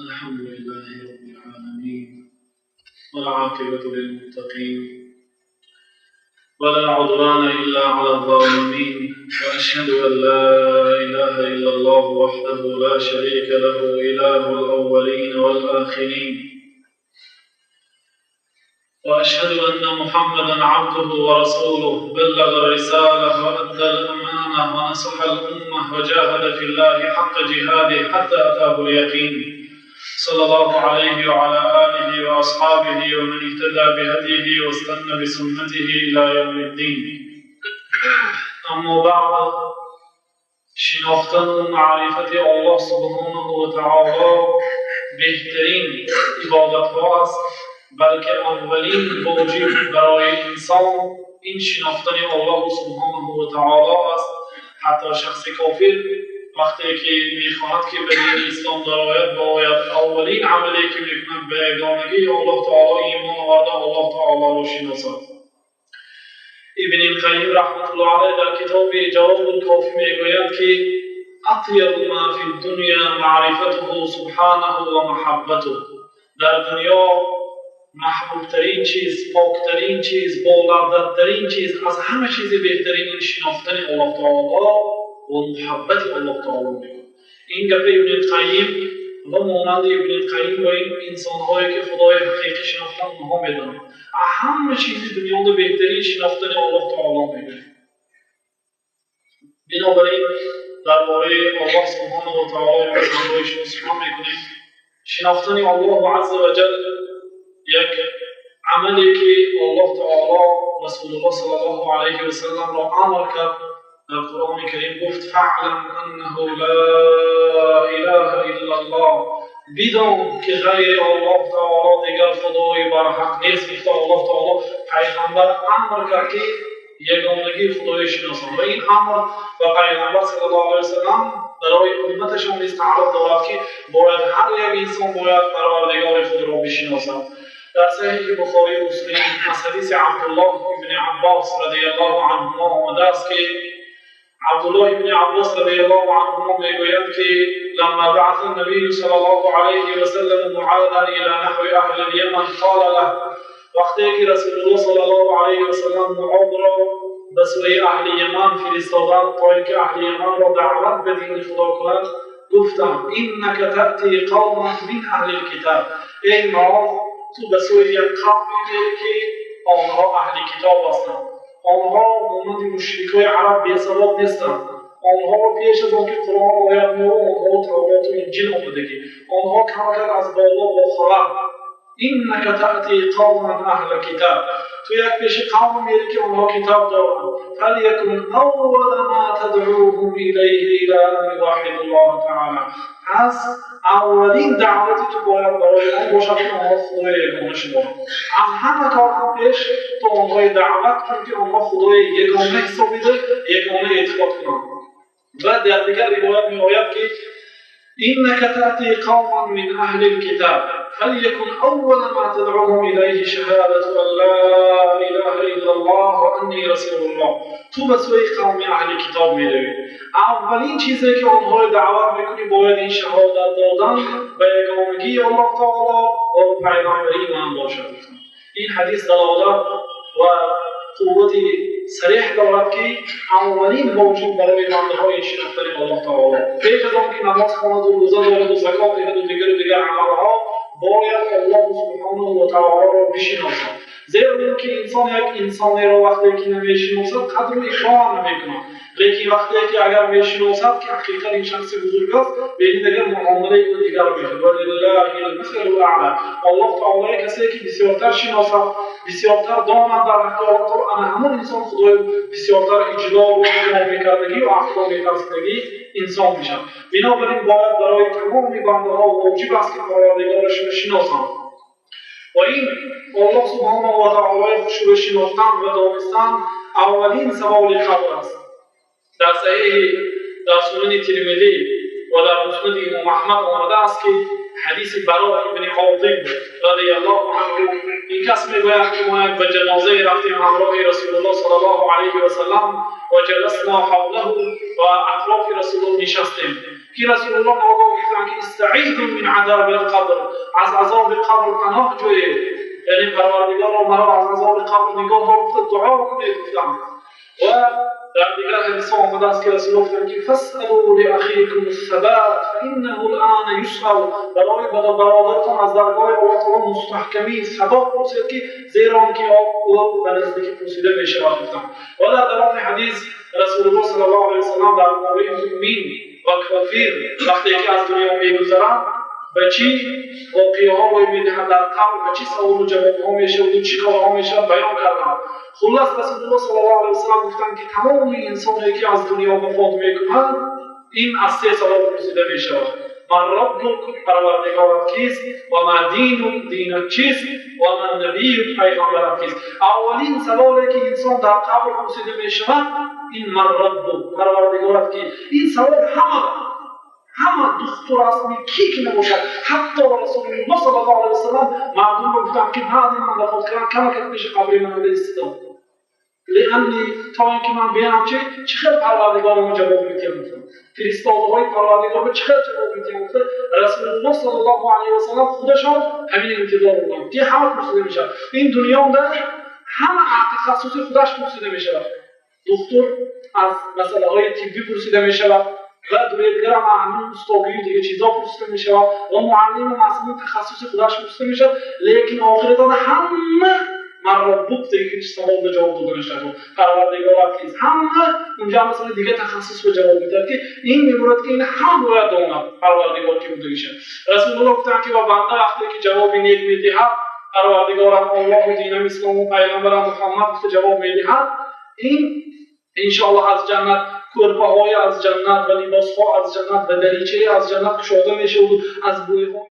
الحمد لله رب العالمين، والعاقبة للمتقين، ولا عدوان إلا على الظالمين، وأشهد أن لا إله إلا الله وحده لا شريك له، إله الأولين والآخرين، وأشهد أن محمدا عبده ورسوله، بلغ الرسالة وأدى الأمانة ونصح الأمة وجاهد في الله حق جهاده حتى أتاه اليقين، صلى الله عليه وعلى آله وأصحابه ومن اهتدى بهديه واستنى بسنته إلى يوم الدين. أما بعد، шинохтану маърифати Аллоҳ субҳонаҳу ва таоло беҳтарин ибодатҳо аст, балки аввалин воҷиб барои инсон ин шинохтани Аллоҳу субҳонаҳу ва таоло аст. Ҳатто шахси кофир вақте ки мехоҳад ки ба дини ислом дарояд, бояд аввалин амале ки мекунад, ба ягонагии Аллоҳ таоло имон оварда, Аллоҳ таолоро шиносад. Ибни Қайим раҳматуллоҳ алайҳ дар китоби Ҷавобул Кофӣ мегӯяд ки أطيب ما في الدنيا معرفته سبحانه ومحبته. Дар дунё маҳбубтарин чиз, поктарин чиз, болаззаттарин чиз, аз ҳама чизи беҳтарин ин шинохтани Аллоҳ таоло ва муҳаббати Аллоҳ таоло мегӯяд. Ин гапи Ибни Қайим ва монанди Ибни Қайим ва ин инсонҳое ки Худои ҳақиқӣ шинохтан, онҳо медонанд. Ҳама чизи дунёда беҳтарин шинохтани Аллоҳ таоло мегӯяд. Бинобар ин дар бораи Аллоҳ субҳонаҳу ва таоло имрӯз ҳамроҳи шумо сухан мекунем. Шинохтани Аллоҳу азза ва ҷал як амале ки Аллоҳ таоло Расулуллоҳ саллаллоҳу алайҳи васалламро амр кард. Дар Қуръони Карим гуфт: فاعلم أنه لا إله إلا الله. Бидон ки ғайри Аллоҳ таоло дигар худои барҳақ нест, гуфта Аллоҳ таоло пайғамбар амр кард ки ягонагии худои шиносан, ва ин амр ба пайғамбар саллаллоҳу алайҳи васаллам барои умматашон низ тааллуқ дорад ки бояд ҳар як инсон бояд Парвардигори худро бишиносад. Дар Саҳиҳи Бухорию Муслим аз ҳадиси Абдуллоҳ ибни Аббос радиаллоҳу анҳумо омадааст ки Абдуллоҳ ибни Аббос радиаллоҳу анҳумо мегӯяд ки لما بعث النبي صلى الله عليه وسلم معاذا إلى نحو أهل اليمن قال له. Вақте ки Расулуллоҳ саллаллоҳу алайҳи васаллам Муодро ба сӯи аҳли Яман фиристоданд, то ин ки аҳли Яманро даъват ба дини Худо кунад, гуфтанд: إنك تأتي قوما من أهل الكتاب. Эй Муоз, ту ба сӯи як қавме мерӣ ки онҳо аҳли китоб ҳастанд. Онҳо монанди мушрикои араб бесавод нестанд. Онҳо пеш аз он ки Қуръон оят мео, онҳо Тавроту Инҷил омадагӣ, онҳо камакак аз боло бохабар. إنك تأتي قوما أهل كتاب. Ту як пеши қавм мерӣ ки онҳо китоб доранд. فليكن أول ما تدعوهم إليه إلى أن يوحدوا الله تعالى. Пас аввалин даъвати ту бояд барои он бошад ки онҳо Худои ягона шуморанд. Аз ҳама кор ҳам пеш ту онҳои даъват кун ки онҳо Худои ягона ҳисобида, ягона эътиқод кунанд. Ва дар дигар ривоят меояд ки إنك تأتي قوما من أهل الكتاب فليكن أول ما تدعوهم إليه شهادة أن لا إله إلا الله وأني رسول الله. Ту ба сӯи қавми аҳли китоб меравӣ. Аввалин чизе ки онҳоро даъват мекунӣ, бояд ин шаҳодат додан ба ягонагии Аллоҳ таоло ва пайғамбарии ман бошад. Ин ҳадис далолат ва қуввати сареҳ дорад ки аввалин воҷиб барои бандаҳои шинохтани Аллоҳ таоло. Пеш аз он ки намоз хонаду, рӯза дораду, закот диҳаду, дигару дигар амалҳо, бояд Аллоҳу субҳонаҳу ва таолоро бишиносад. Зеро ин ки инсон як инсонеро вақте ки намешиносад, қадру икромам намекунад, лекин вақте ки агар мешиносад ки ҳақиқат ин шахси бузург аст, бени дигар муомилаи ӯ дигар мешавад. ولله المثل الأعلى. Аллоҳ таолои касе ки бисёртар шиносад, бисёртар донад дар ҳаққи Аллоҳ таоло, ана ҳамон инсон Худои бисёртар иҷлолу икром мекардагӣ ва аз Худо метарсидагӣ инсон мешавад. Бинобар ин бояд барои тамоми бандаҳо воҷиб аст ки Парвардигорашонро шиносанд. Ва ин Аллоҳ субҳонаҳу ва таолои хушро шинохтан ва донистан аввалин саволи қабр аст. Дар саҳиҳи, дар Сунани Тирмидӣ ва дар Муснади Имом Аҳмад омадааст ки Ҳадиси Баро ибни Озиб радиаллоҳу анҳу, ин кас мегӯяд, ки мо ба ҷанозае рафтем ҳамроҳи Расулуллоҳ саллаллоҳу алайҳи васаллам, ва ҷаласна ҳавлаҳу, ва атрофи Расулуллоҳ нишастем, ки Расулуллоҳ ногоҳ гуфтанд, ки истаизу мин азаби лқабр, аз азоби қабр паноҳ ҷӯед, яъне Парвардигоро, маро аз азоби қабр нигоҳ дор гуфта дуо кунед, гуфтанд. Ва дар дигар ҳадисҳо омадааст, ки Расулуллоҳ гуфтанд, ки фасалу лиахикум ссабат фаиннаҳу лана юсал, барои бародаратон аз даргоҳи Аллоҳ таоло мустаҳкамӣ, сабот пурсед, ки зеро он ки ӯ ба наздикӣ пурсида мешавад, гуфтанд. Ва дар давоми ҳадис Расулуллоҳ саллаллоҳу алайҳи васаллам дар бораи мӯъмин ва кофир вақте ки аз дунё мегузаранд, ба чӣ воқеаҳо рӯй медиҳад дар қабр, ба чӣ саволу ҷавобҳо мешавад, чӣ корҳо мешавад, баён карданд. Хуллас, Расулуллоҳ саллаллоҳу алайҳи васаллам гуфтанд, ки тамоми инсоне ки аз дунё вафот мекунад, ин аз се савол пурсида мешавад: ман раббук, Парвардигорат кист, ва ма динук, динат чист, ва ман набиюк, пайғамбарат кист. Аввалин саволе ки инсон дар қабр пурсида мешавад, ин ман раббук, Парвардигорат ки. Ин савол ҳама, духтур астми, ки ки набошад, ҳатто Расулуллоҳ саллаллоҳу алайҳи васаллам мардумро гуфтанд, ки баъди ман вафот кардам, камакак пеши қабри ман истидод, лианни то ин ки ман бинам, чӣ хел Парвардигорама ҷавоб медиҳам, гуфтам, фиристодаҳои Парвардигорро чӣ хел ҷавоб медиҳам, гуфта Расулуллоҳ саллаллоҳу алайҳи васаллам худашон ҳамин интизор буданд, ки ҳама пурсида мешавад. Ин дунёда ҳама тахассуси худаш пурсида мешавад. Духтур аз масъалаҳои тиббӣ пурсида мешавад, ва дигар ҳамин устогию дигар чизҳо пурсида мешавад, ва муаллимам аз ҳамин тахассуси худаш пурсида мешавад. Лекин охиратона ҳама ман раббук деги саволга ҷавоб дода мешавад, Парвардигорат кист. Ҳама унҷа масалан дигар тахассусро ҷавоб медиҳад, ки ин мебурад, ки ин ҳама бояд донад Парвардигор ки будагиша. Расулуллоҳ гуфтанд, ки ва банда вақте ки ҷавоби нек медиҳад, Парвардигорам Аллоҳу, динам ислому, пайғамбарам Муҳаммад гуфта ҷавоб медиҳад, ин иншоаллоҳ аз ҷаннат кӯрпаҳои аз ҷаннат ва либосҳо аз ҷаннат ва даричаи аз ҷаннат кушода мешаваду аз бӯйҳо.